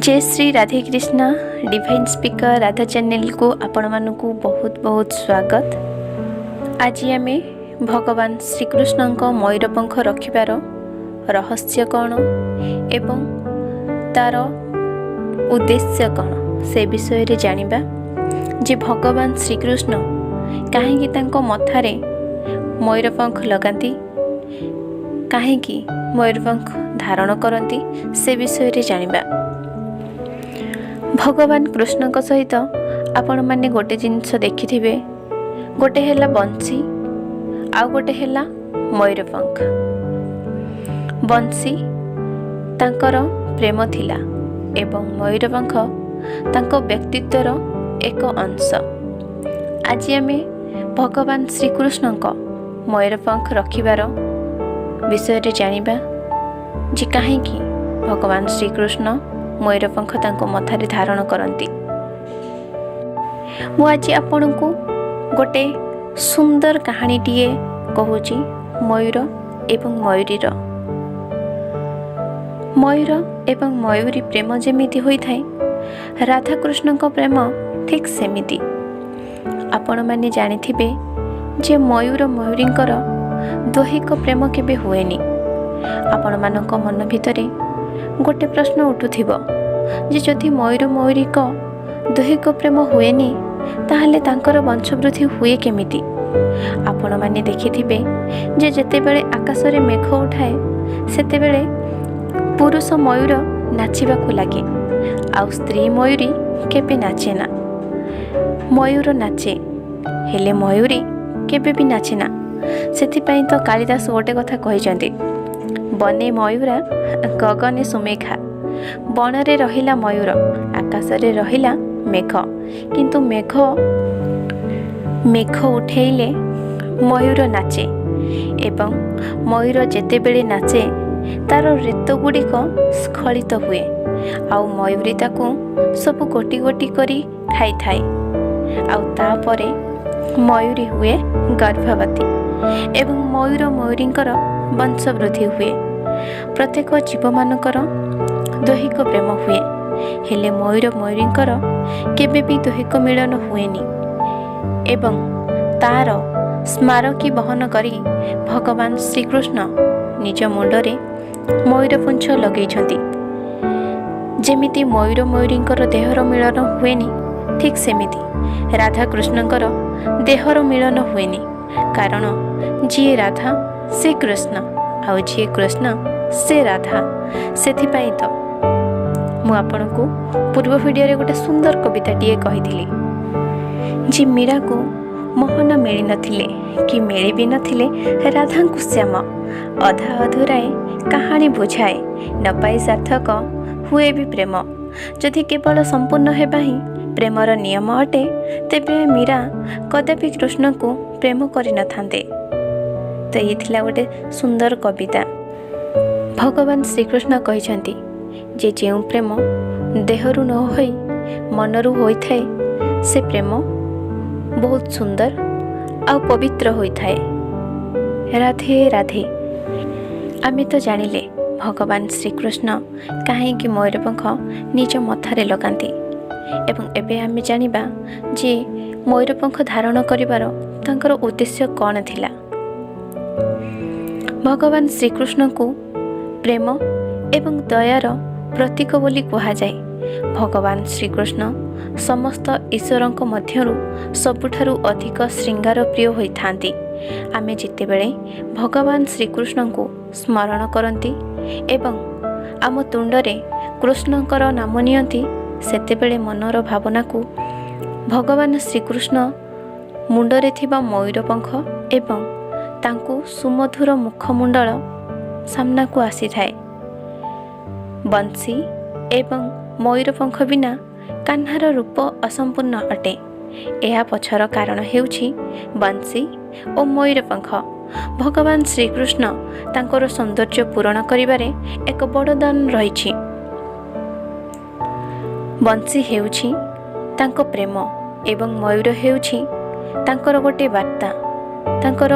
ଜୟ Shri Radhe Krishna. Divine speaker Radha ଚ୍ୟାନେଲକୁ ଆପଣମାନଙ୍କୁ ବହୁତ ବହୁତ ସ୍ୱାଗତ। ଆଜି ଆମେ ଭଗବାନ ଶ୍ରୀକୃଷ୍ଣଙ୍କ ମୟୂରପଙ୍ଖ ରଖିବାର ରହସ୍ୟ କ'ଣ ଏବଂ ତା'ର ଉଦ୍ଦେଶ୍ୟ କ'ଣ, ସେ ବିଷୟରେ ଜାଣିବା ଯେ ଭଗବାନ ଶ୍ରୀକୃଷ୍ଣ କାହିଁକି ତାଙ୍କ ମଥାରେ ମୟୂରପଙ୍ଖ ଲଗାନ୍ତି, କାହିଁକି ମୟୂରପଙ୍ଖ ଧାରଣ କରନ୍ତି, ସେ ବିଷୟରେ ଜାଣିବା। ଭଗବାନ କୃଷ୍ଣଙ୍କ ସହିତ ଆପଣମାନେ ଗୋଟେ ଜିନିଷ ଦେଖିଥିବେ, ଗୋଟେ ହେଲା ବଂଶୀ ଆଉ ଗୋଟେ ହେଲା ମୟୂରପଙ୍ଖ। ବଂଶୀ ତାଙ୍କର ପ୍ରେମ ଥିଲା ଏବଂ ମୟୂରପଙ୍ଖ ତାଙ୍କ ବ୍ୟକ୍ତିତ୍ୱର ଏକ ଅଂଶ। ଆଜି ଆମେ ଭଗବାନ ଶ୍ରୀକୃଷ୍ଣଙ୍କ ମୟୂରପଙ୍ଖ ରଖିବାର ବିଷୟରେ ଜାଣିବା ଯେ କାହିଁକି ଭଗବାନ ଶ୍ରୀକୃଷ୍ଣ ମୟୂରପଙ୍ଖ ତାଙ୍କ ମଥାରେ ଧାରଣ କରନ୍ତି। ମୁଁ ଆଜି ଆପଣଙ୍କୁ ଗୋଟେ ସୁନ୍ଦର କାହାଣୀଟିଏ କହୁଛି ମୟୂର ଏବଂ ମୟୂରୀର। ମୟୂର ଏବଂ ମୟୂରୀ ପ୍ରେମ ଯେମିତି ହୋଇଥାଏ, ରାଧାକୃଷ୍ଣଙ୍କ ପ୍ରେମ ଠିକ୍ ସେମିତି। ଆପଣମାନେ ଜାଣିଥିବେ ଯେ ମୟୂର ମୟୂରୀଙ୍କର ଦୈହିକ ପ୍ରେମ କେବେ ହୁଏନି। ଆପଣମାନଙ୍କ ମନ ଭିତରେ ଗୋଟେ ପ୍ରଶ୍ନ ଉଠୁଥିବ ଯେ ଯଦି ମୟୂର ମୟୂରୀଙ୍କ ଦୈହିକ ପ୍ରେମ ହୁଏନି, ତାହେଲେ ତାଙ୍କର ବଂଶବୃଦ୍ଧି ହୁଏ କେମିତି? ଆପଣମାନେ ଦେଖିଥିବେ ଯେ ଯେତେବେଳେ ଆକାଶରେ ମେଘ ଉଠାଏ, ସେତେବେଳେ ପୁରୁଷ ମୟୂର ନାଚିବାକୁ ଲାଗେ ଆଉ ସ୍ତ୍ରୀ ମୟୂରୀ କେବେ ନାଚେ ନା। ମୟୂର ନାଚେ, ହେଲେ ମୟୂରୀ କେବେ ବି ନାଚେ ନା। ସେଥିପାଇଁ ତ କାଳିଦାସ ଗୋଟେ କଥା କହିଛନ୍ତି, "ବନେ ମୟୂରା ଗଗନେ ସୁମେଘା"। ବଣରେ ରହିଲା ମୟୂର, ଆକାଶରେ ରହିଲା ମେଘ। କିନ୍ତୁ ମେଘ ଉଠେଇଲେ ମୟୂର ନାଚେ ଏବଂ ମୟୂର ଯେତେବେଳେ ନାଚେ, ତା'ର ରେତ ଗୁଡ଼ିକ ସ୍ଖଳିତ ହୁଏ ଆଉ ମୟୂରୀ ତାକୁ ସବୁ ଗୋଟି ଗୋଟି କରି ଖାଇଥାଏ। ଆଉ ତାପରେ ମୟୂରୀ ହୁଏ ଗର୍ଭବତୀ ଏବଂ ମୟୂର ମୟୂରୀଙ୍କର ବଂଶବୃଦ୍ଧି ହୁଏ। ପ୍ରତ୍ୟେକ ଜୀବମାନଙ୍କର ଦୈହିକ ପ୍ରେମ ହୁଏ, ହେଲେ ମୟୂର ମୟୂରୀଙ୍କର କେବେ ବି ଦୈହିକ ମିଳନ ହୁଏନି। ଏବଂ ତା'ର ସ୍ମାରକୀ ବହନ କରି ଭଗବାନ ଶ୍ରୀକୃଷ୍ଣ ନିଜ ମୁଣ୍ଡରେ ମୟୂର ପୁଞ୍ଛ ଲଗେଇଛନ୍ତି। ଯେମିତି ମୟୂର ମୟୂରୀଙ୍କର ଦେହର ମିଳନ ହୁଏନି, ଠିକ୍ ସେମିତି ରାଧାକୃଷ୍ଣଙ୍କର ଦେହର ମିଳନ ହୁଏନି। କାରଣ ଯିଏ ରାଧା ସେ କୃଷ୍ଣ ଆଉ ଯିଏ କୃଷ୍ଣ ସେ ରାଧା। ସେଥିପାଇଁ ତ ମୁଁ ଆପଣଙ୍କୁ ପୂର୍ବ ଭିଡ଼ିଓରେ ଗୋଟେ ସୁନ୍ଦର କବିତାଟିଏ କହିଥିଲି ଯେ ମୀରାକୁ ମୋହନ ମିଳିନଥିଲେ କି ମିଳି ବି ନଥିଲେ ରାଧାଙ୍କୁ ଶ୍ୟାମ, ଅଧା ଅଧୁରାଏ କାହାଣୀ ବୁଝାଏ, ନ ପାଇ ସାର୍ଥକ ହୁଏ ବି ପ୍ରେମ। ଯଦି କେବଳ ସମ୍ପୂର୍ଣ୍ଣ ହେବା ହିଁ ପ୍ରେମର ନିୟମ ଅଟେ, ତେବେ ମୀରା କଦାପି କୃଷ୍ଣଙ୍କୁ ପ୍ରେମ କରିନଥାନ୍ତେ। ତ ଇଏ ଥିଲା ଗୋଟେ ସୁନ୍ଦର କବିତା। ଭଗବାନ ଶ୍ରୀକୃଷ୍ଣ କହିଛନ୍ତି ଯେ ଯେଉଁ ପ୍ରେମ ଦେହରୁ ନ ହୋଇ ମନରୁ ହୋଇଥାଏ, ସେ ପ୍ରେମ ବହୁତ ସୁନ୍ଦର ଆଉ ପବିତ୍ର ହୋଇଥାଏ। ରାଧେ ରାଧେ। ଆମେ ତ ଜାଣିଲେ ଭଗବାନ ଶ୍ରୀକୃଷ୍ଣ କାହିଁକି ମୟୂରପଙ୍ଖ ନିଜ ମଥାରେ ଲଗାନ୍ତି ଏବଂ ଏବେ ଆମେ ଜାଣିବା ଯେ ମୟୂରପଙ୍ଖ ଧାରଣ କରିବାର ତାଙ୍କର ଉଦ୍ଦେଶ୍ୟ କ'ଣ ଥିଲା। ଭଗବାନ ଶ୍ରୀକୃଷ୍ଣଙ୍କୁ ପ୍ରେମ ଏବଂ ଦୟାର ପ୍ରତୀକ ବୋଲି କୁହାଯାଏ। ଭଗବାନ ଶ୍ରୀକୃଷ୍ଣ ସମସ୍ତ ଈଶ୍ୱରଙ୍କ ମଧ୍ୟରୁ ସବୁଠାରୁ ଅଧିକ ଶୃଙ୍ଗାର ପ୍ରିୟ ହୋଇଥାନ୍ତି। ଆମେ ଯେତେବେଳେ ଭଗବାନ ଶ୍ରୀକୃଷ୍ଣଙ୍କୁ ସ୍ମରଣ କରନ୍ତି ଏବଂ ଆମ ତୁଣ୍ଡରେ କୃଷ୍ଣଙ୍କର ନାମ ନିଅନ୍ତି, ସେତେବେଳେ ମନର ଭାବନାକୁ ଭଗବାନ ଶ୍ରୀକୃଷ୍ଣ ମୁଣ୍ଡରେ ଥିବା ମୟୂରପଙ୍ଖ ଏବଂ ତାଙ୍କୁ ସୁମଧୁର ମୁଖମଣ୍ଡଳ ସାମ୍ନାକୁ ଆସିଥାଏ। ବଂଶୀ ଏବଂ ମୟୂରପଙ୍ଖ ବିନା କାହ୍ନାର ରୂପ ଅସମ୍ପୂର୍ଣ୍ଣ ଅଟେ। ଏହା ପଛର କାରଣ ହେଉଛି ବଂଶୀ ଓ ମୟୂରପଙ୍ଖ ଭଗବାନ ଶ୍ରୀକୃଷ୍ଣ ତାଙ୍କର ସୌନ୍ଦର୍ଯ୍ୟ ପୂରଣ କରିବାରେ ଏକ ବଡ଼ ଦାନ ରହିଛି। ବଂଶୀ ହେଉଛି ତାଙ୍କ ପ୍ରେମ ଏବଂ ମୟୂର ହେଉଛି ତାଙ୍କର ଗୋଟେ ବାର୍ତ୍ତା, ତାଙ୍କର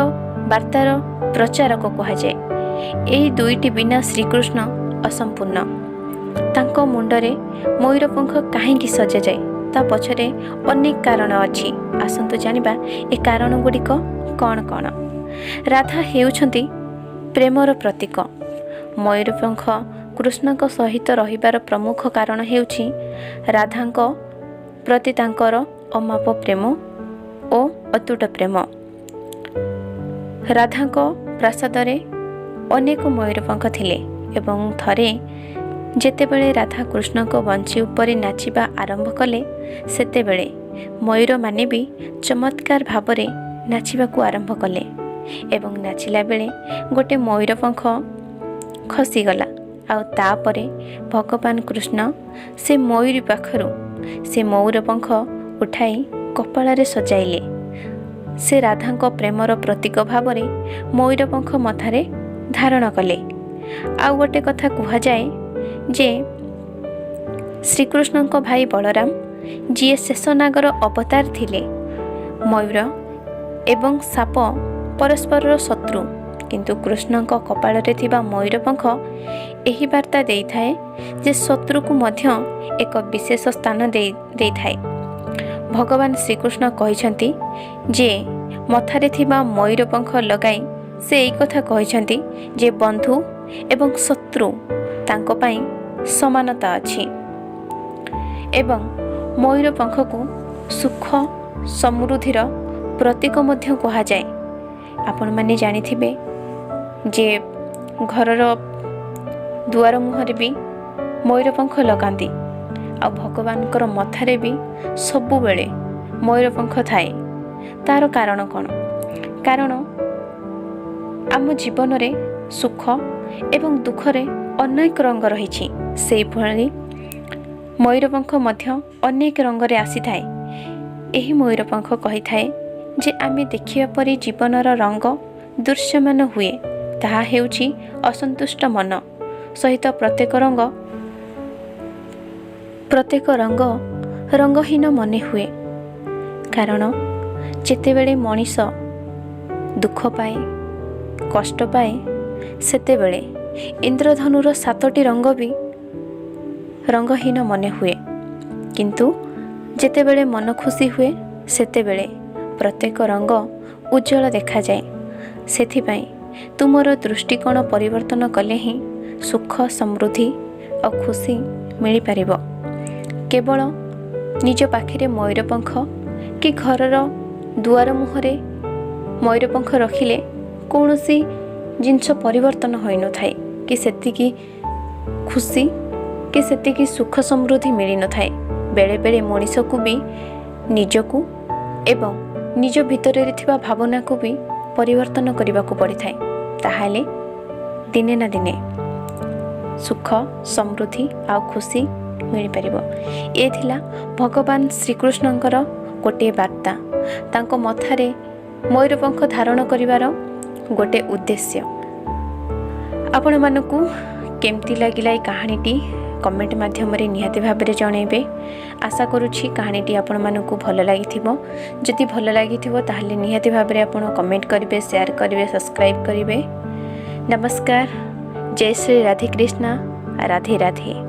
ବାର୍ତ୍ତାର ପ୍ରଚାରକ କୁହାଯାଏ। ଏହି ଦୁଇଟି ବିନା ଶ୍ରୀକୃଷ୍ଣ ଅସମ୍ପୂର୍ଣ୍ଣ। ତାଙ୍କ ମୁଣ୍ଡରେ ମୟୂରପଙ୍ଖ କାହିଁକି ସଜାଯାଏ, ତା ପଛରେ ଅନେକ କାରଣ ଅଛି। ଆସନ୍ତୁ ଜାଣିବା ଏ କାରଣ ଗୁଡ଼ିକ କ'ଣ କ'ଣ। ରାଧା ହେଉଛନ୍ତି ପ୍ରେମର ପ୍ରତୀକ। ମୟୂରପଙ୍ଖ କୃଷ୍ଣଙ୍କ ସହିତ ରହିବାର ପ୍ରମୁଖ କାରଣ ହେଉଛି ରାଧାଙ୍କ ପ୍ରତି ତାଙ୍କର ଅମାପ ପ୍ରେମ ଓ ଅତୁଟ ପ୍ରେମ। ରାଧାଙ୍କ ପ୍ରାସାଦରେ ଅନେକ ମୟୂରପଙ୍ଖ ଥିଲେ ଏବଂ ଥରେ ଯେତେବେଳେ ରାଧା କୃଷ୍ଣଙ୍କ ବଂଶୀ ଉପରେ ନାଚିବା ଆରମ୍ଭ କଲେ, ସେତେବେଳେ ମୟୂରମାନେ ବି ଚମତ୍କାର ଭାବରେ ନାଚିବାକୁ ଆରମ୍ଭ କଲେ ଏବଂ ନାଚିଲା ବେଳେ ଗୋଟେ ମୟୂରପଙ୍ଖ ଖସିଗଲା। ଆଉ ତାପରେ ଭଗବାନ କୃଷ୍ଣ ସେ ମୟୂରୀ ପାଖରୁ ସେ ମୟୂରପଙ୍ଖ ଉଠାଇ କପାଳରେ ସଜାଇଲେ। ସେ ରାଧାଙ୍କ ପ୍ରେମର ପ୍ରତୀକ ଭାବରେ ମୟୂରପଙ୍ଖ ମଥାରେ ଧାରଣ କଲେ। ଆଉ ଗୋଟେ କଥା କୁହାଯାଏ ଯେ ଶ୍ରୀକୃଷ୍ଣଙ୍କ ଭାଇ ବଳରାମ, ଯିଏ ଶେଷନାଗର ଅବତାର ଥିଲେ, ମୟୂର ଏବଂ ସାପ ପରସ୍ପରର ଶତ୍ରୁ, କିନ୍ତୁ କୃଷ୍ଣଙ୍କ କପାଳରେ ଥିବା ମୟୂରପଙ୍ଖ ଏହି ବାର୍ତ୍ତା ଦେଇଥାଏ ଯେ ଶତ୍ରୁକୁ ମଧ୍ୟ ଏକ ବିଶେଷ ସ୍ଥାନ ଦେଇଥାଏ। ଭଗବାନ ଶ୍ରୀକୃଷ୍ଣ କହିଛନ୍ତି ଯେ ମଥାରେ ଥିବା ମୟୂରପଙ୍ଖ ଲଗାଇ ସେ ଏଇ କଥା କହିଛନ୍ତି ଯେ ବନ୍ଧୁ ଏବଂ ଶତ୍ରୁ ତାଙ୍କ ପାଇଁ ସମାନତା ଅଛି ଏବଂ ମୟୂରପଙ୍ଖକୁ ସୁଖ ସମୃଦ୍ଧିର ପ୍ରତୀକ ମଧ୍ୟ କୁହାଯାଏ। ଆପଣମାନେ ଜାଣିଥିବେ ଯେ ଘରର ଦୁଆର ମୁହଁରେ ବି ମୟୂରପଙ୍ଖ ଲଗାନ୍ତି ଆଉ ଭଗବାନଙ୍କର ମଥାରେ ବି ସବୁବେଳେ ମୟୂରପଙ୍ଖ ଥାଏ। ତାର କାରଣ କ'ଣ? କାରଣ ଆମ ଜୀବନରେ ସୁଖ ଏବଂ ଦୁଃଖରେ ଅନେକ ରଙ୍ଗ ରହିଛି, ସେଇଭଳି ମୟୂରପଙ୍ଖ ମଧ୍ୟ ଅନେକ ରଙ୍ଗରେ ଆସିଥାଏ। ଏହି ମୟୂରପଙ୍ଖ କହିଥାଏ ଯେ ଆମେ ଦେଖିବା ପରି ଜୀବନର ରଙ୍ଗ ଦୃଶ୍ୟମାନ ହୁଏ, ତାହା ହେଉଛି ଅସନ୍ତୁଷ୍ଟ ମନ ସହିତ ପ୍ରତ୍ୟେକ ରଙ୍ଗ ରଙ୍ଗହୀନ ମନେ ହୁଏ। କାରଣ ଯେତେବେଳେ ମଣିଷ ଦୁଃଖ ପାଏ, କଷ୍ଟ ପାଏ, ସେତେବେଳେ ଇନ୍ଦ୍ରଧନୁର ସାତଟି ରଙ୍ଗ ବି ରଙ୍ଗହୀନ ମନେ ହୁଏ। କିନ୍ତୁ ଯେତେବେଳେ ମନ ଖୁସି ହୁଏ, ସେତେବେଳେ ପ୍ରତ୍ୟେକ ରଙ୍ଗ ଉଜ୍ଜଳ ଦେଖାଯାଏ। ସେଥିପାଇଁ ତୁମର ଦୃଷ୍ଟିକୋଣ ପରିବର୍ତ୍ତନ କଲେ ହିଁ ସୁଖ, ସମୃଦ୍ଧି ଆଉ ଖୁସି ମିଳିପାରିବ। କେବଳ ନିଜ ପାଖରେ ମୟୂରପଙ୍ଖ କି ଘରର ଦୁଆର ମୁହଁରେ ମୟୂରପଙ୍ଖ ରଖିଲେ କୌଣସି ଜିନିଷ ପରିବର୍ତ୍ତନ ହୋଇନଥାଏ କି ସେତିକି ଖୁସି କି ସେତିକି ସୁଖ ସମୃଦ୍ଧି ମିଳିନଥାଏ। ବେଳେବେଳେ ମଣିଷକୁ ବି ନିଜକୁ ଏବଂ ନିଜ ଭିତରେ ଥିବା ଭାବନାକୁ ବି ପରିବର୍ତ୍ତନ କରିବାକୁ ପଡ଼ିଥାଏ। ତାହେଲେ ଦିନେ ନା ଦିନେ ସୁଖ, ସମୃଦ୍ଧି ଆଉ ଖୁସି ମିଳିପାରିବ। ଏ ଥିଲା ଭଗବାନ ଶ୍ରୀକୃଷ୍ଣଙ୍କର ଗୋଟିଏ ବାର୍ତ୍ତା, ତାଙ୍କ ମଥାରେ ମୟୂରପଙ୍ଖ ଧାରଣ କରିବାର ଗୋଟେ ଉଦ୍ଦେଶ୍ୟ। ଆପଣମାନଙ୍କୁ କେମିତି ଲାଗିଲା ଏଇ କାହାଣୀଟି, କମେଣ୍ଟ ମାଧ୍ୟମରେ ନିହାତି ଭାବରେ ଜଣାଇବେ। ଆଶା କରୁଛି କାହାଣୀଟି ଆପଣମାନଙ୍କୁ ଭଲ ଲାଗିଥିବ। ଯଦି ଭଲ ଲାଗିଥିବ, ତାହେଲେ ନିହାତି ଭାବରେ ଆପଣ କମେଣ୍ଟ କରିବେ, ସେୟାର କରିବେ, ସବସ୍କ୍ରାଇବ୍ କରିବେ। ନମସ୍କାର। ଜୟ ଶ୍ରୀ ରାଧେ କୃଷ୍ଣ। ରାଧେ ରାଧେ।